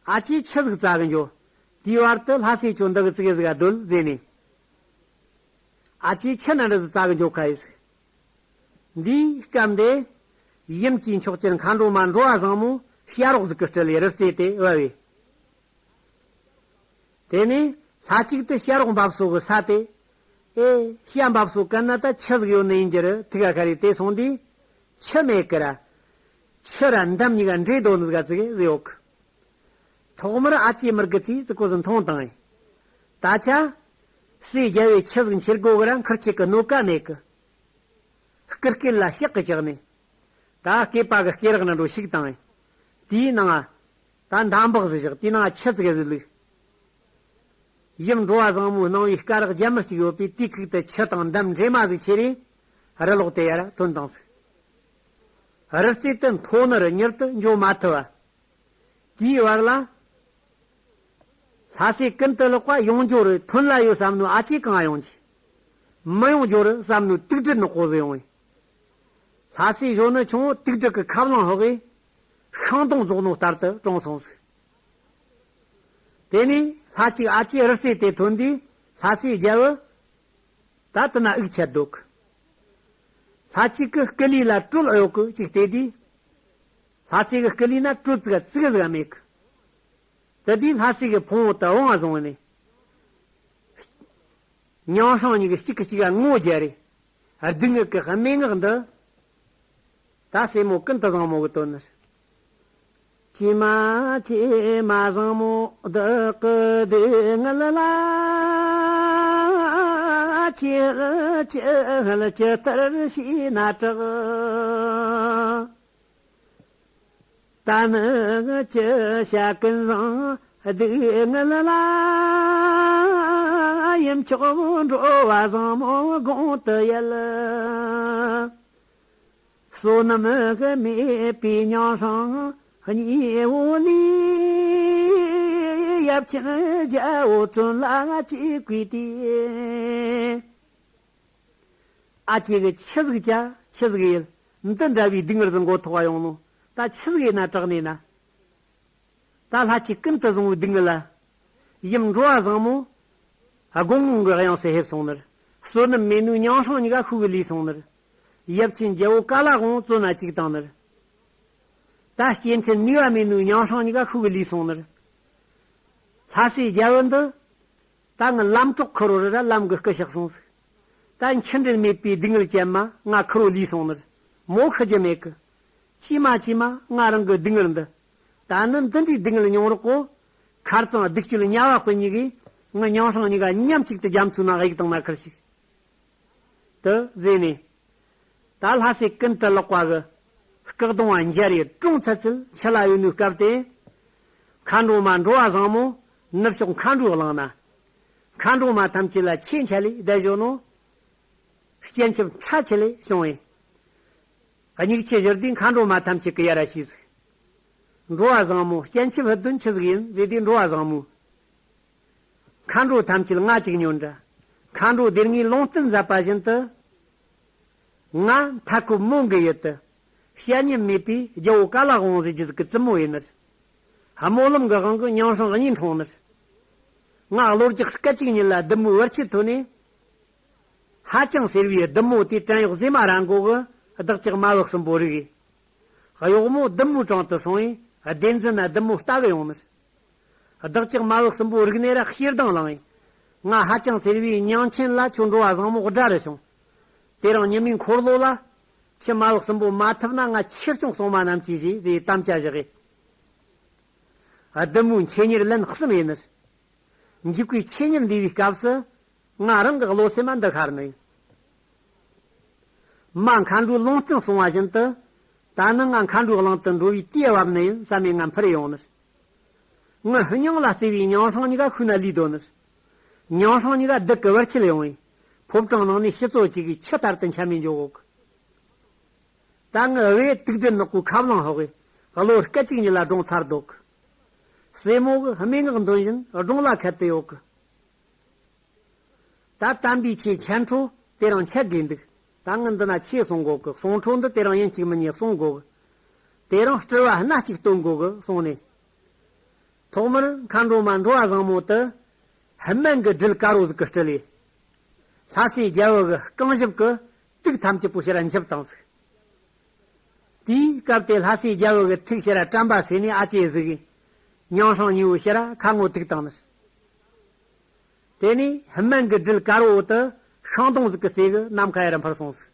ཨ་ཅེ་ཆུ་ཟིག་བཙལ་གི་འགྱོ། དེའི་བར་དུ་ལྷ་སའི་ཁྱོད་འདི་གི་ཙི་གེ་ཟིག་ག་སྡོད་ཟེར་ནས། ཨ་ཅེ་ཆུ་ན་འདྲ་ཟིག་བཙལ་གི་འགྱོ་ཁ་ཡི་ཟིག། འདིའི་སྐབས་འདི། ཡུམ་གྱི་མཆོག་གྱུར་མཁའ་འགྲོ་མ་འགྲོ་བ་བཟང་མོ་བྱ་རོག་ཟིག་གི་སྤྲུལ་ལས་རི་རྩེ་དེ་བབས་པས། དེ་ནས་ལྷ་གཅིག་ཏུ་བྱ་རོག་འབབ་སོ་གི་ས་དེ། ཨེ། བྱ་འབབ་སོ་གན་ན་ད་ཆུ་ཟིག་ཡོད་ནི་ཡིན་རྒྱུ་རེད། ཐུག་ག་ཁ་རེ་དེ་སོང་དུས། ཆུ་མེད་གི་ར། ཆུ་ར་འདམ་གཉིས་ཀ་འདྲེས་སྡོད་ནི་ཟིག་ག་ཙི་གེ་ཟིག་ཡོད་གི། ཐོག་མར་ཨ་ཅེ་མི་དགེ་ཚེ་ཙི་གོ་ཟིག་འཐུང་བཏང་ཡིན། ད་ཆ། སའི་རྒྱལ་བོས་ཆུ་ཟིག་འཁྱེར་དགོ་གི་ར་འཁུར་ཆེད་གི་སྣོད་ཀ་མེད་གི། སྐུ་སྐེད་ལ་ཕྱག་གིས་བཅག་ནས། ད་སྐེད་པ་གི་སྐེ་རགས་ན་འགྲོ་ཞིག་བཏང་ཡིན། དེའི་ནང་ང་། ད་འདམ་བག་ཟིག་བཞག། དེའི་ནང་ང་ཆུ་ཙི་གེ་ཟིག་བླུགས། ཡུམ་འགྲོ་བ་བཟང་མོའི་སྣང་བའི་སྐ་རགས་རྒྱ་མི་གཅིག་ཡོད་པས་དེའི་ཁུག་ཏུ་ཆུ་དང་འདམ་འདྲེས་མ་ཟིག་ཁྱེར་རེ། རི་ལོག་དེ་ཡར་ཐོན་བཏང་ཟིག། རི་རྩེ་དེ་མཐོ་ནི་རེད། མྱུར་དུ་འགྱོ་མ་ཐུབ་པ། དེའི་བར་ལ། ལྷ་སའི་ཀུན་ཏུ་ལེགས་པ་ཡོང་རྒྱུ་རེད། ཐོན་ལ་ཡོད་བསམ་ནོ་ཨ་ཅེ་གང་ཡོང་གི། མི་ཡོང་རྒྱུ་རེད་བསམ་ནོ་དུག་སྦྲུལ་ནག་པོ་ཟིག་ཡོང་བས། ལྷ་སའི་གཞོན་ནུ་ཆུང་བོ་དུག་སྦྲུལ་གྱི་ཁ་རླངས་ཕོག་གས། ཤིང་སྡོང་རྫོགས་ནོ་ལྟར་དུ་གྲོངས་སོང་ཟིག། དེ་ནས་ལྷ་གཅིག་ཨ་ཅེ་རི་རྩེ་དེ་ཐོན་དུས་ལྷ་སའི་རྒྱལ་བུ། ད་དེ་ན་དབུགས་ཆད་འདུག། ལྷ་གཅིག་གི་སྐུ་ལུས་ལ་དྲོད་ཨེ་ཡོད་གི་ཅིག་བལྟས་དུས། ལྷ་སའི་གི་སྐུ་ལུས་ན་དྲོད་ཙི་གེ་ཙི་གེ་ཟིག་མེད་གི། དེ་དུས་ལྷ་སའི་གི་ཕུང་བོ་དེ་དབང་བཟུང་ནས། མྱང་སྲང་གཉིས་ཀྱིས་གཅིག་གིས་གཅིག་ག་ངོ་བརྒྱབ་རེ། སྡུག་བསྔལ་གྱི་སྨྲེ་ངག་འདི། ད་སྲས་མོ་ཀུན་ཏུ་བཟང་མོ་གིས་བཏོན་ནི། ཀྱེ་མ་ཀྱེ་མ་བཟང་མོ་བདག་གི་སྡུག་བསྔལ་ལ། ཅི་ཅི་ཅི་ལྟར་ཤེས་ན་དྲག། ད་ནི་ཅི་བྱ་ཀུན་བཟང་སྡུག་བསྔལ་ལ། ཡུམ་མཆོག་འགྲོ་བ་བཟང་མོ་དགོངས་དུ་ཡལ། བསོད་ནམས་མེད་པའི་མྱང་སྲང་གཉིས་པོ་ལས། ཡབ་ཆེན་རྒྱལ་པོ་བཙོན་ལ་བཅུག་པའི་དུས། ཨ་ཅེ་གིས་ཆི་ཟིག་བྱ་ཆི་ཟིག་ཡེད། འདི་འདྲ་བའི་སྡུག་བསྔལ་ཟིག་མགོ་ཐོག་ག་ཡོང་ནོ། ད་ཆི་ཟིག་ཡེད་ན་དྲག་ནས་ན། ད་ལྷ་གཅིག་ཀུན་ཏུ་བཟང་བོའི་སྡུག་བསྔལ་ལ། ཡུམ་འགྲོ་བ་བཟང་མོ། སྒོ་ངོ་གི་དབྱངས་སུ་ཕེབས་སོང་ནི་རེད། བསོད་ནམས་མེད་ནོའི་མྱང་སྲང་གཉིས་ཀ་ཤུགས་ཀྱིས་ལུས་སོང་ནི་རེད། ཡབ་ཆེན་རྒྱལ་པོ་ཀ་ལ་དབང་བཙོན་ན་བཅུག་བཏང་ནི་རེད། ད་སྐྱེ་ཕྲན་ནུས་པ་མེད་ནོའི་མྱང་སྲང་གཉིས་ཀ་ཤུགས་ཀྱིས་ལུས་སོང་ནི་རེད། ལྷ་སའི་རྒྱལ་པོ་འདི། ད་ངའི་ལམ་གྲོགས་ཁུར་བོ་རེད་ར་ལམ་གྱི་སྐུ་གཤེགས་སོང་ཟིག། ད་འཆི་འབྲལ་མེད་པའི་སྡུག་བསྔལ་ཅན་མ་ང་ཁུར་བོ་ལུས་སོང་ནི་རེད། མོ་ཤི་རྒྱུ་མེད་གི། ཅི་མ་ཅི་མ་ང་རང་གི་སྡུག་བསྔལ་འདི། ད་ནི་འདི་འདྲའི་སྡུག་བསྔལ་མྱོང་རོགས་གོ། ཁ་རྩང་སྡིག་སྤྱོད་དམྱལ་བ་སྤུན་གཉིས་ཀྱིས་ངའི་མྱང་སྲང་གཉིས་ཀ་མཉམ་གཅིག་ཏུ་རྒྱ་མཚོའི་ནང་གཡུགས་བཏང་ན་ཁུར་ཞིག། དེ་ཟེར་ནས། ད་ལྷ་སའི་ཀུན་ཏུ་ལེགས་པ་གི་སྐུ་གདུང་བ་འཇའ་རིས་གྲོང་ཚད་ཚད་ཆུ་ལ་ཡོད་ནུས་སྐབས་དེ། མཁའ་འགྲོ་མ་འགྲོ་བ་བཟང་མོ་ནུབ་ཕྱོགས་མཁའ་འགྲོའི་གླིང་ན། མཁའ་འགྲོ་མ་ཐམས་ཅད་ལ་ཆོས་འཆད་ལས་བསྡད་བཞག་ནོ། སྤྱན་ཆབ་ཁྲ་ཆེ་ལས་བྱུང་བས། སྙིགས་ཆེ་བཞུར་དུས་མཁའ་འགྲོ་མ་ཐམས་ཅད་ཀྱི་ཡ་ར་ཤིས་ཟིག་འགྲོ་བ་བཟང་མོ་སྤྱན་ཆབ་ཕུད་དོན་ཆི་ཟིག་ཡིན་ཟེར་དུས། འགྲོ་བ་བཟང་མོ། མཁའ་འགྲོ་ཐམས་ཅད་ང་གཅིག་ཉོན་དྲ། མཁའ་འགྲོ་སྡེ་ལྔའི་ལུང་བསྟན་མཛད་པ་བཞིན་དུ། ང་མཐའ་འཁོབ་མོན་གྱི་ཡུལ་དུ། བཤད་ཉན་མེད་པའི་རྒྱལ་པོ་ཀ་ལ་ཝང་ཟེར་རྒྱུ་ཟིག་གི་བཙུན་མོ་ཡིན་ནི། སྨོན་ལམ་གྱི་དབང་གིས་མིང་སྲིང་གཉིས་འཁྲུངས་ནི། ང་གློ་རྒྱག་སྐད་ཅིག་ཉིད་ལ་བདུད་མོའི་བར་ཆད་ཐོན་ནས། ཧ་ཅང་སེར་བའི་བདུད་མོ་དེའི་བྲན་གཡོག་ཟེ་མ་ར་མགོ་གི་བདག་ཅག་མ་བུ་གསུམ་པོ་རིག་གས། གཡོག་མོ་བདུད་མོའི་དྲུང་དུ་སོང་བས། བདེན་རྫུན་ན་བདུད་མོ་ལྟ་གི་ཡོང་ནི། བདག་ཅག་མ་བུ་གསུམ་པོ་རིག་ནས་ར་ཞེ་སྡང་ལངས་ཡིན། ང་ཧ་ཅང་སེར་བའི་མིང་ཆེན་ལ་ཁྱོད་འགྲོ་བ་བཟང་མོ་དགྲ་རུ་བྱུང་། དེ་རིང་ཉི་མའི་འཁོར་ལོ་ལ། ཁྱེད་མ་བུ་གསུམ་པོ་མ་ཐུབ་ན་ང་ཁྱེར་སྐྱོང་སྲུང་མ་རྣམས་ཀྱིས་བཞེས་ཟེར་དམ་བཅའ་བཞག་གི། བདུད་མོའི་ཆེ་གཉེར་ལན་གསུམ་ཡིན་ནི། འཇིགས་པའི་ཆེ་གཉེར་འདུས་པའི་སྐབས་སུ། ང་རང་གི་བློ་སེམས་མ་འདི་ཤར་ནི་ཡིན། མ་མཁའ་འགྲོའི་ལུང་བསྟན་གསུང་བ་བཞིན་དུ། ད་ནི་ང་མཁའ་འགྲོའི་གླིང་དུ་འགྲོ་བའི་དུས་བབ་ནི་ཡིན་བསམ་ནས་ང་འཕུར་ཡོང་ནི། ངའི་སྙིང་ལ་བརྩེ་བའི་མིང་སྲིང་གཉིས་ཀ་ཤུལ་ན་ལུས་སྡོད་ནི། མིང་སྲིང་གཉིས་ཀ་བདུད་ཀྱི་བར་ཆད་ཡོང་བས། ཕོ་བྲང་ནང་ནས་ཕྱི་ཚོ་གཅིག་གིས་ཆུ་ལྟར་དུ་འཆམ་མི་འཇོག་གོ་གི། ད་ངའི་བུ་དུག་སྦྲུལ་ནག་པོའི་ཁ་རླངས་ཕོག་གི། གློ་སྐད་ཅིག་ཉིད་ལ་སྒྲུང་ཚར་འདུག་གི། སྲས་མོ་གི་སྨྲེ་སྔགས་འདོན་བཞིན་སྒྲུང་ལ་ཁད་དུ་ཡོད་གི། ད་དམ་པའི་ཆོས་འཆད་འཕྲོ་དེ་རིང་འཆད་དགོས་འདུག་ད་ངས་འདི་ན་ཆོས་གསུང་དགོ་གི། གསུང་འཕྲོ་འདི་དེ་རིང་ཡིན་གཅིག་མིན་གཉིས་གསུང་དགོ་གི། དེ་རིང་སྤྲུལ་བ་སྣ་གཅིག་སྟོན་དགོ་གི་གསུངས་ནས། ཐོག་མར་མཁའ་འགྲོ་མ་འགྲོ་བ་བཟང་མོ་དེ་སྨན་གྱི་སྦྲུལ་དཀར་པོ་ཟིག་གིས་སྤྲུལ་ལས། ལྷ་སའི་རྒྱལ་པོ་གི་རྐང་ཞབས་ཀྱི་དུག་ཐམས་ཅད་པོ་ཕྱིར་ར་འཇིབ་བཏང་ཟིག་དེའི་སྐབས་དེ་ལྷ་སའི་རྒྱལ་པོ་གི་ཐུགས་ཕྱིར་ར་དྲན་པ་སོས་ནས་ཨ་ཅེ་ཟིག་གིས་མིང་སྲིང་གཉིས་པོ་ཕྱིར་ར་ཁ་ངོ་ཐུག་བཏང་ནི། དེ་ནས་སྨན་གྱི་སྦྲུལ་དཀར་པོ་དེ་ཤིང་སྡོང་ཟིག་གི་རྩེ་གི་ནམ་མཁའ་ཡར་འཕུར་སོང་ཟིག་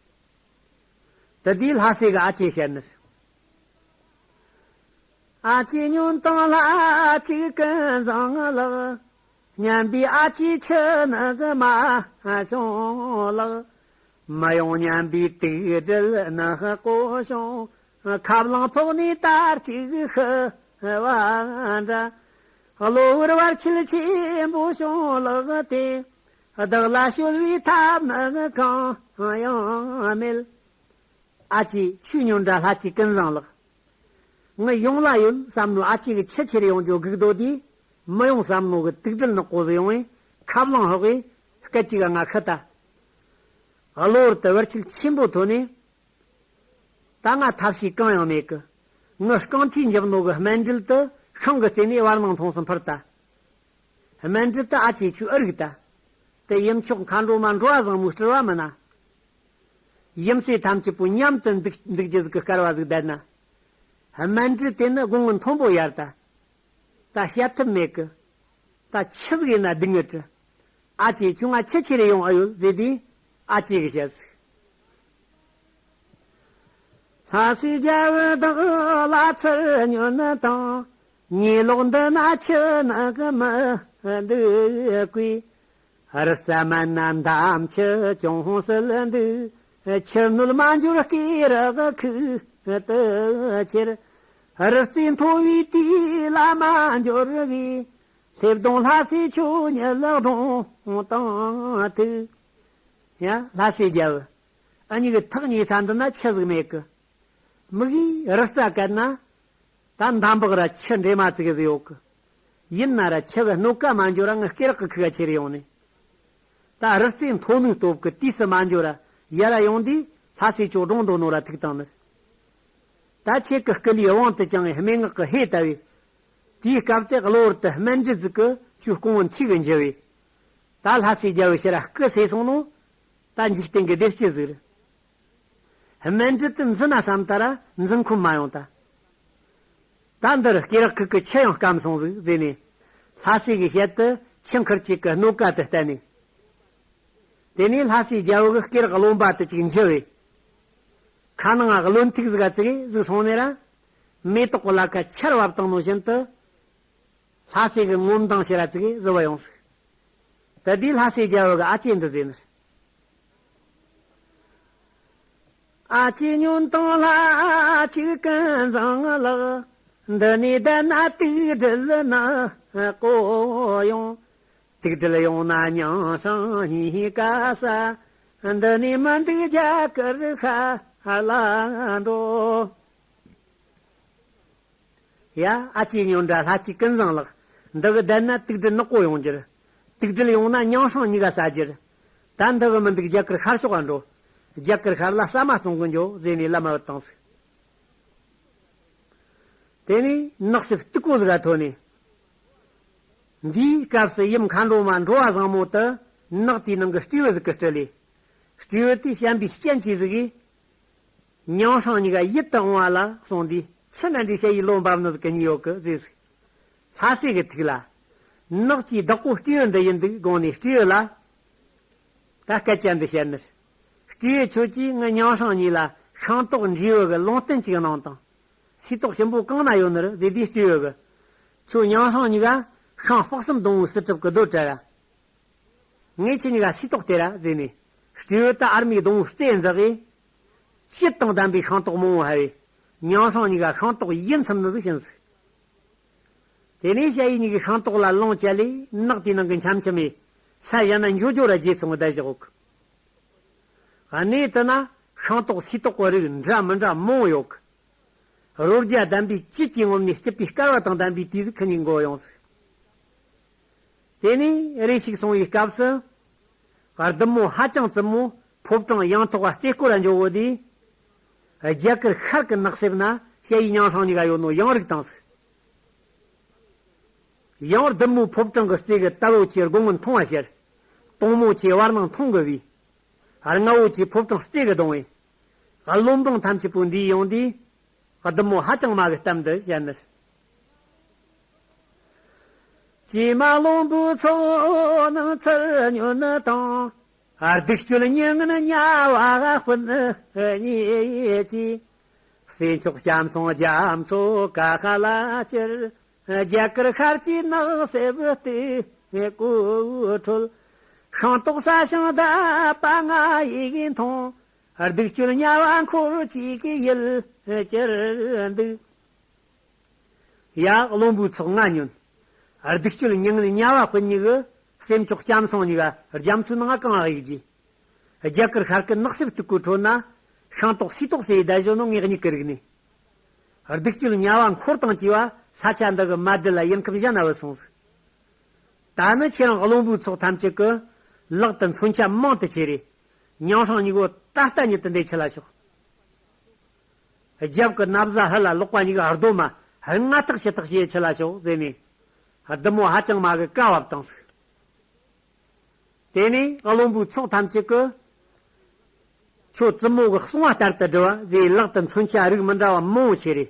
དེ་དུས་ལྷ་སྲས་ཀྱིས་ཨ་ཅེ་བཤད་ནི། ཨ་ཅེ་ཉོན་དང་ལྷ་གཅིག་ཀུན་བཟང་ལགས། སྙན་པའི་ཨ་ཅེ་ཁྱི་ནག་མ་བྱུང་ལགས། མི་ཡོང་སྙན་པའི་དུག་སྦྲུལ་ནག་པོ་བྱུང་། ཁ་རླངས་ཕོག་ནས་དར་ཅིག་ཤི་བ་འདྲ། གློ་བུར་བར་ཆད་ཆེན་པོ་བྱུང་ལགས་ཏེ། བདག་ལ་གསོལ་བའི་ཐབས་ནི་གང་ཡང་མེད། ཨ་ཅེ་ཁྱོད་ཉོན་དྲ་ལྷ་གཅིག་ཀུན་བཟང་ལགས། ངའི་ཡོང་ལ་ཡོད་བསམ་ནོ་ཨ་ཅེ་གི་ཁྱི་ཁྱེར་ཡོང་རྒྱུ་སྒུག་སྡོད་དུས། མི་ཡོང་བསམ་ནོ་གི་དུག་སྦྲུལ་ནག་པོ་ཟིག་ཡོང་བས་ཁ་རླངས་ཕོག་གིས་སྐད་ཅིག་ག་ང་ཤི་ཐལ། གློ་བུར་དུ་བར་ཆད་ཆེན་པོ་ཐོན་ནས། ད་ང་ཐབས་ཤེས་གང་ཡང་མེད་གི། ངའི་རྐང་མཐིལ་འཇིབ་ནོ་གི་སྨན་སྦྲུལ་དེ་ཤིང་གི་རྩེ་ནས་བར་སྣང་མཐོངས་སུ་འཕུར་ཐལ། སྨན་སྦྲུལ་དེ་ཨ་ཅེ་ཁྱོད་ཨེ་རིག་ཐལ། དེ་ཡུམ་མཆོག་མཁའ་འགྲོ་མ་འགྲོ་བ་བཟང་མོའི་སྤྲུལ་བ་མིན་ན། ཡུམ་སྲས་ཐམས་ཅད་པོ་མཉམ་དུ་འདུག་འདུག་རྒྱུ་ཟིག་གི་སྐལ་བ་ཟིག་བསྡད་ན། སྨན་སྦྲུལ་དེ་ནི་དགུང་ངི་མཐོན་པོ་ཡར་ད། ད་བཤད་ཐབས་མེད་གི། ད་ཆི་ཟིག་ཡིན་ན་སྡུག་ངལ་ཅི། ཨ་ཅེ་ཁྱོད་ང་ཁྱི་ཁྱེར་ཡོང་ཨེ་ཡོད་ཟེར་དུས། ཨ་ཅེ་གིས་བཤད་ཟིག་ལྷ་སའི་རྒྱལ་པོ་བདག་ལ་ཚུར་ཉོན་དང་། ཉེ་ལོགས་འདི་ན་ཁྱི་ནག་མི་འདུག་གི། རི་རྩ་མན་ན་འདམ་ཁྱི་ཅུང་ཟད་འདུག་ཁྱི་སྣོད་མ་འབྱོར་སྐེ་རགས་ཁུག་ཏུ་ཁྱེར། རི་རྩེ་མཐོ་བའི་དུས་ལ་མ་འབྱོར་བས། སླེབས་དང་ལྷ་སའི་ཆོས་ཉིད་སྒྲུང་དང་ཐུག་ཡ་ལྷ་སའི་རྒྱལ་པོ། ཨ་མྱེས་ཀྱི་ཐག་ཉེ་ས་འདི་ན་ཁྱི་ཟིག་མེད་གི། མིག་གིས་རི་རྩ་བཀལ་ན། ད་འདམ་བག་ར་ཁྱི་འདྲེས་མ་ཙིག་གེ་ཟིག་ཡོད་གི། ཡིན་ན་ར་ཁྱི་གི་སྣོད་ཀ་མ་འབྱོར་ར་ངའི་སྐེ་རགས་ཀྱི་ཁུག་ག་ཁྱེར་ཡོང་ནས། ད་རི་རྩེ་མཐོ་ནུས་སྟོབས་ཀྱིས་དུས་སུ་མ་འབྱོར་ར་ཡར་ར་ཡོང་དུས་ལྷ་སའི་ཆོས་སྒྲུང་འདོན་ནོ་ར་ཐུག་བཏང་ནི། ད་ཁྱེད་ཀྱི་སྐུ་ལུས་དབང་དུ་བཅངས་བའི་སྨྲེ་སྔགས་ཀྱི་ཧེ་ལྟ་བས། དེའི་སྐབས་དེ་གློ་བུར་དུ་སྨན་སྦྲུལ་ཟིག་གིས་ཁྱོའི་རྐང་བ་མཐིལ་གིས་འཇིབས་པས། ད་ལྷ་སའི་རྒྱལ་པོ་ཕྱིར་ར་སྐུ་གསོས་སོང་ནོ། ད་འཇིག་རྟེན་གྱི་བདེ་སྐྱིད་ཟིག་རེད། སྨན་སྦྲུལ་དེ་འཛིན་ན་བསམ་ད་ར་འཛིན་ཁོམ་མ་ཡོང་ད། ད་འདིར་སྐེ་རགས་ཁུག་གི་ཁྱི་ཡང་སྐམ་སོང་ཟིག་ཟེར་ནས། ལྷ་སྲས་ཀྱི་ཞལ་དུ་ཁྱི་འཁུར་ཅིག་གི་སྣོད་ཀ་དེ་གཏད་ནས། དེ་ནས་ལྷ་སའི་རྒྱལ་པོ་གི་སྐེ་རགས་རློན་པ་དེ་ཅིག་འཇིབས་པས། ཁ་ནང་རློན་ཐིག་ཟིག་ག་ཙིག་ཟིག་སོང་ནས་ར། མེ་ཏོག་གི་ལ་ཁ་ཆར་བབས་བཏང་ནོ་བཞིན་དུ། ལྷ་སྲས་ཀྱི་ངོ་མདངས་ཕྱིར་ར་ཙིག་གེ་གཟི་བ་ཡོང་ཟིག་དེ་དུས་ལྷ་སྲས་རྒྱལ་པོ་གིས་ཨ་ཅེ་འདི་ཟེར་ནི། ཨ་ཅེ་ཉོན་དང་ལྷ་གཅིག་ཀུན་བཟང་ལགས། འདི་ནས་བསྡད་ན་དུག་སྦྲུལ་ནག་པོ་ཡོང་། དུག་སྦྲུལ་ཡོང་ན་མྱང་སྲང་གཉིས་ཀ་ཟ། འདི་ནས་མི་འདུག་རྒྱ་གར་ཤར་ལ་འགྲོ། ཡ། ཨ་ཅེ་ཉོན་དྲ་ལྷ་གཅིག་ཀུན་བཟང་ལགས། འདི་གི་བསྡད་ན་དུག་སྦྲུལ་ནག་པོ་ཡོང་རྒྱུ་རེད། དུག་སྦྲུལ་ཡོང་ན་མྱང་སྲང་གཉིས་ཀ་ཟ་རྒྱུ་རེད། ད་འདི་གི་མི་འདུག་རྒྱ་གར་ཤར་ཕྱོགས་ལ་འགྲོ། རྒྱ་གར་ཤར་ལ་ཟ་མ་བཙོང་གི་འགྱོ་ཟེར་ནས་བླ་མ་བུད་བཏང་ཟིག། དེ་ནས་ནགས་གསེབ་སྟུག་པོ་ཟིག་ག་ཐོན་ནས། འདིའི་སྐབས་སུ་ཡུམ་མཁའ་འགྲོ་མ་འགྲོ་བ་བཟང་མོ་དེ་ནགས་དེའི་ནང་གི་སྤྲེའུ་ཟིག་གིས་དཀྲིས་ལས། སྤྲེའུ་དེས་བྱམས་པའི་སྤྱན་གྱིས་གཟིགས་གིས། མྱང་སྲང་གཉིས་ཀ་ཡིད་དུ་འོང་བ་ལ་གསུངས་དུས། ཆི་འདྲ་འདྲའི་ཞ་ཡི་ལོ་འབབ་ནི་ཟིག་གི་ཉེས་ཡོད་གི་ཟེར་ཟིག། ལྷ་སྲས་ཀྱི་ཐུགས་ལ། ནགས་ཀྱི་བདག་པོ་སྤྲེའུ་འདི་ཡིན་འདུག་དགོངས་ནས་སྤྲེའུ་ལ། ད་སྐད་ཆ་འདི་བཤད་ནི། སྤྲེའུ་ཁྱོད་ཀྱིས་ངའི་མྱང་སྲང་གཉིས་ལ་ཤིང་ཏོག་འབྲས་བུ་གི་ལུང་བསྟན་ཅིག་གནང་དང་། སིལ་ཏོག་ཞིམ་པོ་གང་ན་ཡོད་ནི་རེད་ཟེར་དུས། སྤྲེའུ་གིས། ཁྱོད་མྱང་སྲང་གཉིས་ཀ་ཤིང་སྤགས་སེམས་སྡོང་བོའི་སིལ་གྲིབ་ཀྱིས་སྡོད་དྲ་ར། ངས་ཁྱེད་གཉིས་ཀ་སིལ་ཏོག་སྟེར་ར་ཟེར་ནས། སྤྲེའུ་ད་ཨར་མའི་སྡོང་བོའི་རྩེ་འཛེགས་གིས། བཅུད་དང་ལྡན་པའི་ཤིང་ཏོག་མང་བོ་ཕབ་བས། མྱང་སྲང་གཉིས་ཀ་ཤིང་ཏོག་ཡིད་ཚིམ་ནི་ཟིག་བྱིན་ཟིག། དེ་ནས་ཞ་ཡི་གཉིས་ཀྱིས་ཤིང་ཏོག་ལ་ལོངས་སྤྱད་ལས། ནགས་དེའི་ནང་གི་འཆམ་འཆམ་མས་ས་གཞན་ན་འགྱོ་འགྱོ་ར་བརྗེད་སོང་བསྡད་བཞག་ཡོད་གི། གནས་དེ་ན་ཤིང་ཏོག་སིལ་ཏོག་གི་རིགས་འདྲ་མི་འདྲ་མང་བོ་ཡོད་གི། རོ་བརྒྱ་ལྡན་པའི་བཅུད་ཀྱིས་ངོམས་ནས་སྐྱིད་པའི་སྐལ་བ་དང་ལྡན་པའི་དུས་ཟིག་ཁོ་གཉིས་འགོར་ཡོང་ཟིག། དེ་ནས་རེ་ཞིག་སོང་བའི་སྐབས་སུ། བདུད་མོ་ཧ་ཅང་བཙུན་མོ་ཕོ་བྲང་ཡང་ཐོག་ག་རྩེ་སྐོར་ལ་འགྱོ་གོ་དུས། རྒྱ་གར་ཤར་གྱི་ནགས་གསེབ་ན་ཞ་ཡི་མྱང་སྲང་གཉིས་ཀ་ཡོད་ནོ་ཡང་རིག་བཏང་ཟིག། ཡང་བདུད་མོའི་ཕོ་བྲང་གི་རྩེ་གི་དལ་བོ་ཆེ་དགུང་ངུ་འཐུང་བ་ཤར། དོང་མོ་ཆེ་བར་སྣང་མཐོང་གི་བས། རྔ་བོ་ཆེ་ཕོ་བྲང་རྩེ་གི་གདུང་བས། བློན་འབངས་ཐམས་ཅད་པོ་འདུས་ཡོང་དུས། བདུད་མོ་ཧ་ཅང་མ་གི་གཏམ་འདི་བཤད་ནི། ཀྱེ་མ་བློན་པོའི་ཚོགས་རྣམས་ཚུར་ཉོན་དང་། སྡིག་སྤྱོད་མྱ་ངན་དམྱལ་བ་སྤུན་གཉིས་ཀྱིས། སྲས་མཆོག་སྐྱབས་མཚུངས་རྒྱ་མཚོ་ཀ་ཁ་ལ་སྐྱུར། རྒྱ་གར་ཤར་གྱི་ནགས་གསེབ་སྟེ་གོ་ཁྲོད། ཤིང་ཏོག་ཟ་ཞིང་དད་པ་ང་ཡིས་མཐོང་། སྡིག་སྤྱོད་དམྱལ་བ་འཁོར་གཅིག་གི་ཡུལ་གྱུར་འདུག། ཡ། བློན་པོའི་ཚོགས་ང་ཉོན། སྡིག་སྤྱོད་མྱ་ངན་དམྱལ་བ་སྤུན་གཉིས་ཀྱིས། སྲས་མཆོག་སྐྱབས་མཚུངས་གཉིས་ཀ་རྒྱ་མཚོའི་ནང་གང་གཡུགས་རྗེས། རྒྱ་གར་ཤར་གྱི་ནགས་གསེབ་སྟུག་པོའི་ཁྲོད་ན། ཤིང་ཏོག་སིལ་ཏོག་ཟོས་བསྡད་བཞག་ནོ་ངེད་གཉིས་ཀྱིས་རིག་ནས། སྡིག་སྤྱོད་དམྱལ་བ་འཁོར་དང་བཅས་པ་ས་ཆ་འདི་གི་མ་བསྡད་ལ་ཡུལ་ཁམས་གཞན་ན་བུད་སོང་ཟིག། ད་ནི་ཁྱེད་རང་བློན་པོའི་ཚོགས་ཐམས་ཅད་ཀྱིས་ལག་ཏུ་མཚོན་ཆ་མང་དུ་ཁྱེར་རེ། མྱང་སྲང་གཉིས་པོ་ད་ལྟ་ཉིད་དུ་འདི་ཁྲིད་ལ་ཤོག། རྒྱབ་ཀྱི་ན་བཟའ་ཧི་ལ་ལོག་པ་གཉིས་ཀ་རྡོ་མ་ལྔ་ཐག་བཞི་ཐག་བྱས་ཁྲིད་ལ་ཤོག་ཟེར་ནས། བདུད་མོ་ཧ་ཅང་མ་གི་བཀའ་བབས་བཏང་ཟིག། དེ་ནས་བློན་པོའི་ཚོགས་ཐམས་ཅད་ཀྱིས། ཁྱོད་བཙུན་མོ་གི་གསུང་བ་ལྟར་དུ་སྒྲུབ་པ་ཟེར། ལག་ཏུ་མཚོན་ཆ་རིགས་མི་འདྲ་བ་མང་བོ་ཁྱེར་རེ།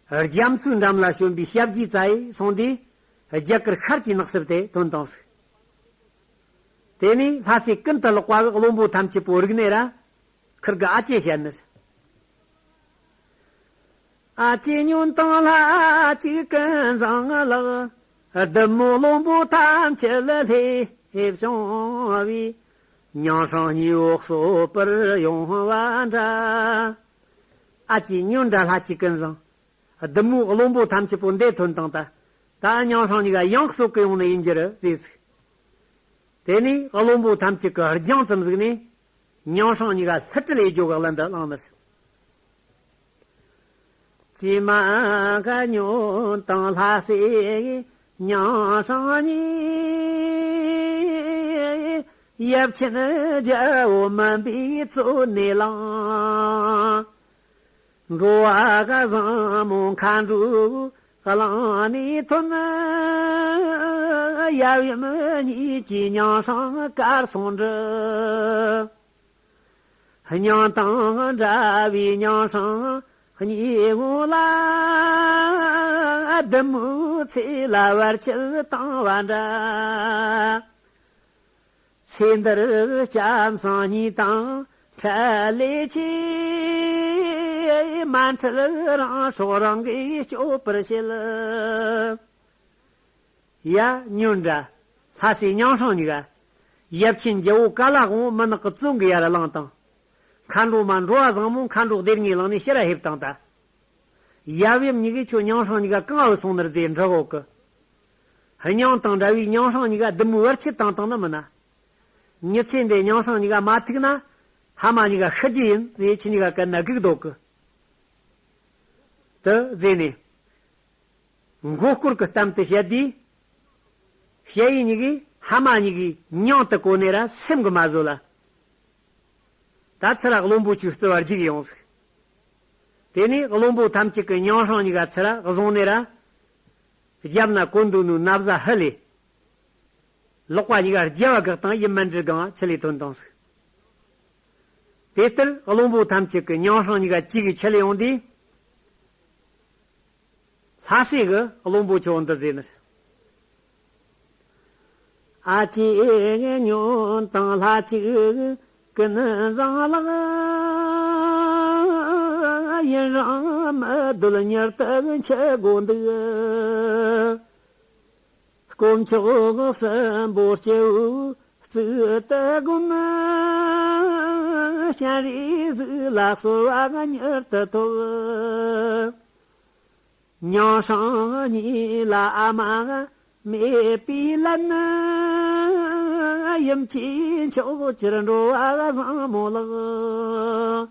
རྒྱ་མཚོའི་འགྲམ་ལ་བྱོན་པའི་ཞབས་རྗེས་བཙལ་ཡེ་སོང་དུས། རྒྱ་གར་ཤར་གྱི་ནགས་གསེབ་དེ་ཐོན་བཏང་ཟིག། དེ་ནས་ལྷ་སྲས་ཀུན་ཏུ་ལེགས་པ་གིས་བློན་པོ་ཐམས་ཅད་པོ་རིག་ནས་ར། ཁིར་གི་ཨ་ཅེ་བཤད་ནི། ཨ་ཅེ་ཉོན་དང་ལྷ་གཅིག་ཀུན་བཟང་ལགས། བདུད་མོ་བློན་པོ་ཐམས་ཅད་ལྷས་བྱུང་བས། མྱང་སྲང་གཉིས་པོ་གསོད་པར་ཡོང་བ་འདྲ། ཨ་ཅེ་ཉོན་དྲ་ལྷ་གཅིག་ཀུན་བཟང་། བདུད་མོའི་བློན་པོ་ཐམས་ཅད་པོ་འདིར་ཐོན་དང་། ད་ད་མྱང་སྲང་གཉིས་ཀ་ཡང་གསོད་གི་ཡོང་ནི་ཡིན་རྒྱུ་རེད་ཟེར་ཟིག། དེ་ནས་བློན་པོ་ཐམས་ཅད་ཀྱིས་རྒྱང་ཙམ་གཟིགས་ནས། མྱང་སྲང་གཉིས་ཀ་ལྷུ་སྤྲུལ་ཡེ་རྒྱུ་གི་ལན་འདི་བླངས་ནི། ཀྱེ་མ་ཉོན་དང་ལྷ་སྲས་མྱང་སྲང་གཉིས། ཡབ་ཆེན་རྒྱལ་པོ་མུན་པའི་མཚོ་ནས་ལངས། འགྲོ་བ་ག་བཟང་མོ་མཁའ་འགྲོའི་གླིང་ནས་ཐོན། ཡབ་ཡུམ་གཉིས་ཀྱི་མྱང་སྲང་གར་སོང་འགྲོ། མྱང་དང་འདྲ་བའི་མྱང་སྲང་གཉིས་པོ་ལ། བདུད་མོའི་ཚེ་ལ་བར་ཆད་བཏང་བ་འདྲ། ཚེ་འདིར་སྐྱབས་མཚུངས་གཉིས་དང་འཕྲད་ལས་ཆེ། མ་འཕྲད་རང་སྲོག་རང་གིས་སྐྱོབ་པར་བྱེད། ཡ། ཉོན་དྲ་ལྷ་སྲས་མྱང་སྲང་གཉིས་ཀ། ཡབ་ཆེན་རྒྱལ་པོ་ཀ་ལ་དབང་པོ་མུན་ནག་གི་བཙོན་གྱི་ཡར་བླངས་དང་། མཁའ་འགྲོ་མ་འགྲོ་བ་བཟང་མོ་མཁའ་འགྲོ་སྡེ་ལྔའི་ལག་ནས་ཕྱིར་ར་ཕེབས་བཏང་ད། ཡབ་ཡུམ་གཉིས་ཀས་ཁྱོད་མིང་སྲིང་གཉིས་ཀ་གང་བུད་སོང་ནི་རེད་ཟེར་འདྲི་གོ་གི། སྙིང་དང་འདྲ་བའི་མིང་སྲིང་གཉིས་ཀ་བདུད་མོའི་བར་ཆད་བཏང་བཏང་ནི་མིན་ན། མྱི་ཚེ་འདི་མིང་སྲིང་གཉིས་ཀ་མ་ཐུག་ན། ཕ་མ་གཉིས་ཀ་ཤི་རྒྱུ་ཡིན་ཟེར་ཁྱེད་གཉིས་ཀ་གན་ན་སྒུག་འདུག་གི། དེ་ཟེར་ནས། མགོ་སྐོར་གྱི་གཏམ་དེ་བཤད་དུས། ཞ་ཡི་གཉིས་ཀས་ཕ་མ་གཉིས་ཀའི་མིང་དེ་གོ་ནས་ར་སེམས་ཀྱིས་མ་བཟོད་ལ། ད་ཚུར་ར་བློན་པོ་ཆོའི་རྩིབ་བར་རྒྱུགས་ཡོང་ཟིག། དེ་ནས་བློན་པོ་ཐམས་ཅད་ཀྱིས་མིང་སྲིང་གཉིས་ཀ་ཚུར་ར་བཟུང་ནས་ར། རྒྱབ་ན་གོན་འདུག་ནོའི་ན་བཟའ་ཕུད་ལས། ལག་པ་གཉིས་ཀ་རྒྱབ་བ་བཀག་བཏང་། ཡུམ་མཎྜལ་སྒང་ཁྲིད་ལས་ཐོན་བཏང་ཟིག། དེ་ལྟར་བློན་པོ་ཐམས་ཅད་ཀྱིས་མིང་སྲིང་གཉིས་ཀ་གཅིག་གིས་ཁྲིད་ལས་ཡོང་དུས། ལྷ་སྲས་ཀྱིས་བློན་པོ་ཆོ་འདི་ཟེར་ནི། ཨ་ཅེ་ཉོན་དང་ལྷ་གཅིག་ཀུན་བཟང་ལགས། ཡུན་རིང་མི་སྡོད་མྱུར་དུ་འཆི་དགོས་འདུག། དཀོན་མཆོག་གསུམ་པོ་སྤྱི་བོའི་གཙུག་ཏུ་བསྒོམ། སྤྱན་རས་གཟིགས་ལ་གསོལ་བ་མྱུར་དུ་ཐོབ། མིང་སྲིང་གཉིས་ལ་ཨ་མ་མེད་པས་ལན། ཡུམ་གྱིས་མཆོག་གྱུར་འགྲོ་བ་བཟང་མོ་ལགས།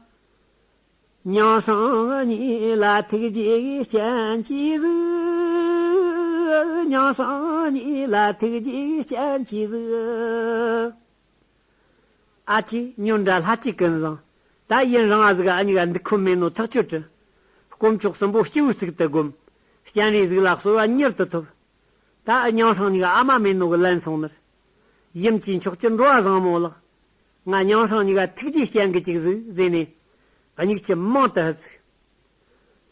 མིང་སྲིང་གཉིས་ལ་ཐུགས་རྗེའི་སྤྱན་གྱིས་གཟིགས། མིང་སྲིང་གཉིས་ལ་ཐུགས་རྗེའི་སྤྱན་གྱིས་གཟིགས། ཨ་ཅེ་ཉོན་དང་ལྷ་གཅིག་ཀུན་བཟང་། ད་ཡུན་རིང་ང་ཟིག་ག་ཨ་གཉིས་ཀ་འདུག་ཁོམ་མེད་ནོ་ཐག་ཆོད་དྲི། དཀོན་མཆོག་གསུམ་པོ་སྤྱི་བོའི་གཙུག་ཏུ་བསྒོམ། སྤྱན་རས་གཟིགས་ལ་གསོལ་བ་མྱུར་དུ་ཐོབ། ད་ཨ་མིང་སྲིང་གཉིས་ཀ་ཨ་མ་མེད་ནོ་གི་ལན་སོང་ནི། ཡུམ་གྱིས་མཆོག་གྱུར་འགྲོ་བ་བཟང་མོ་ལགས། ང་མིང་སྲིང་གཉིས་ཀ་ཐུགས་རྗེའི་སྤྱན་གྱིས་གཅིག་གཟིགས་ཟེར་ནས། སྙིང་རྗེ་མང་དུ་ཧི་ཚིག།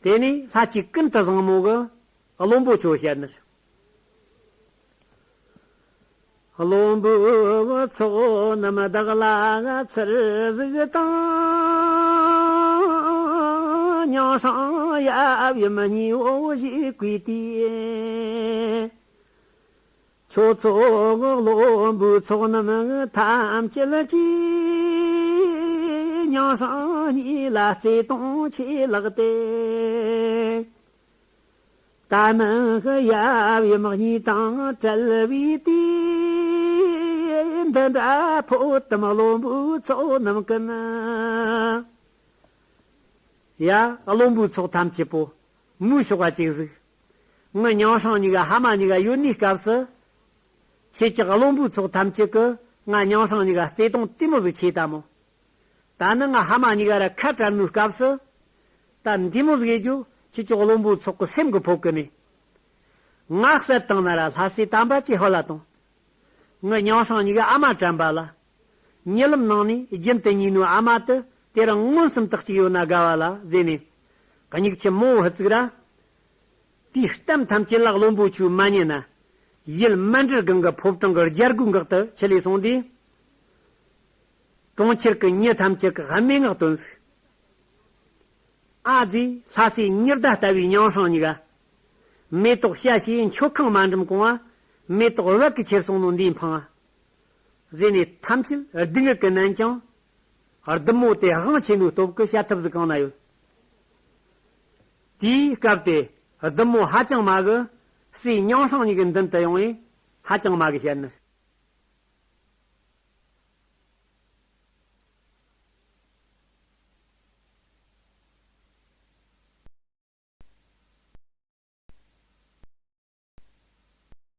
དེ་ནས་ལྷ་གཅིག་ཀུན་ཏུ་བཟང་མོ་གིས་བློན་པོ་ཆོ་བཤད་ནི། བློན་པོའི་ཚོགས་རྣམས་བདག་ལ་ཚུར་གཟིགས་དང་། མིང་སྲིང་ཡབ་ཡུམ་གཉིས་པོ་བཞུགས་པའི་དུས། ཁྱོད་ཚོ་བློན་པོའི་ཚོགས་རྣམས་ཐམས་ཅད་ཀྱིས། མིང་སྲིང་གཉིས་ལ་བརྩེ་དུང་ཆེ་ལགས་ཏེ། ད་ནི་ཡབ་ཡུམ་གཉིས་དང་བྲལ་བའི་དུས། འདི་འདྲ་ཕོ་དམ་བློན་པོའི་ཚོགས་རྣམས་ཀུན། ཡ། བློན་པོའི་ཚོགས་ཐམས་ཅད་པོ། མོའི་ཕྱོགས་ཀ་གཅིག་གཟིགས། ངའི་མིང་སྲིང་གཉིས་ཀ་ཕ་མ་གཉིས་ཀ་ཡོད་ནིའི་སྐབས་སུ། ཁྱེད་ཅག་བློན་པོའི་ཚོགས་ཐམས་ཅད་ཀྱིས་ང་མིང་སྲིང་གཉིས་ཀ་བརྩེ་དུང་དེ་མོ་ཟིག་ཆེ་ད་མོ། ད་ནི་ང་ཕ་མ་གཉིས་ཀ་ར་ཁ་བྲལ་ནོའི་སྐབས་སུ། ད་འདི་མོ་ཟིག་ཡེད་རྒྱུ་ཁྱེད་ཅག་བློན་པོའི་ཚོགས་ཀྱི་སེམས་ཀྱི་ཕོག་གི་ནི། ང་བསད་བཏང་ན་ར་ལྷ་སྲས་དམ་པ་ཅིག་ཕུད་ལ་ཐོངས། ངའི་མིང་སྲིང་གཉིས་ཀ་ཨ་མ་དྲན་པ་ལ། རྨི་ལམ་ནང་ནས་རྒྱུན་དུ་ཉལ་ནོའི་ཨ་མ་དེ་དེ་རིང་མངོན་སུམ་དུ་གཅིག་ཡོད་ན་དགའ་བ་ལ་ཟེར་ནས། སྙིང་རྗེ་མང་བོ་ཧི་ཚིག་ར། དེའི་གཏམ་ཐམས་ཅད་ལ་བློན་པོ་ཆོས་མ་ཉན་ན། ཡུལ་མཎྜལ་སྒང་གི་ཕོ་བྲང་གི་རྒྱལ་སྒོའི་འགག་ཏུ་ཁྲིད་ལས་སོང་དུས། གྲོང་ཁྱེར་གྱི་མྱི་ཐམས་ཅད་ཀྱིས་སྨྲེ་སྔགས་བཏོན་ཟིག། ཨ་ཙི། ལྷ་སྲས་ཉི་ཟླ་ལྟ་བུའི་མིང་སྲིང་གཉིས་ཀ། མེ་ཏོག་ཞལ་ཕྱེས་མཆོད་ཁང་མ་འགྲིམ་གོང་ང་། མེ་ཏོག་བད་ཀྱི་ཁྱེར་སོང་ནོ་འདིའི་འཕང་ང་། ཟེར་ནས་ཐམས་ཅད་སྡུག་བསྔལ་གྱིས་མནན་ཀྱང་། བདུད་མོ་དེ་དབང་ཆེ་ནོའི་སྟོབས་ཀྱིས་བྱ་ཐབས་ཟིག་གང་ན་ཡོད། དེའི་སྐབས་དེ་བདུད་མོ་ཧ་ཅང་མ་གིས་སྲས་མིང་སྲིང་གཉིས་ཀྱི་མདུན་དུ་ཡོང་བས། ཧ་ཅང་མ་གིས་བཤད་ནི།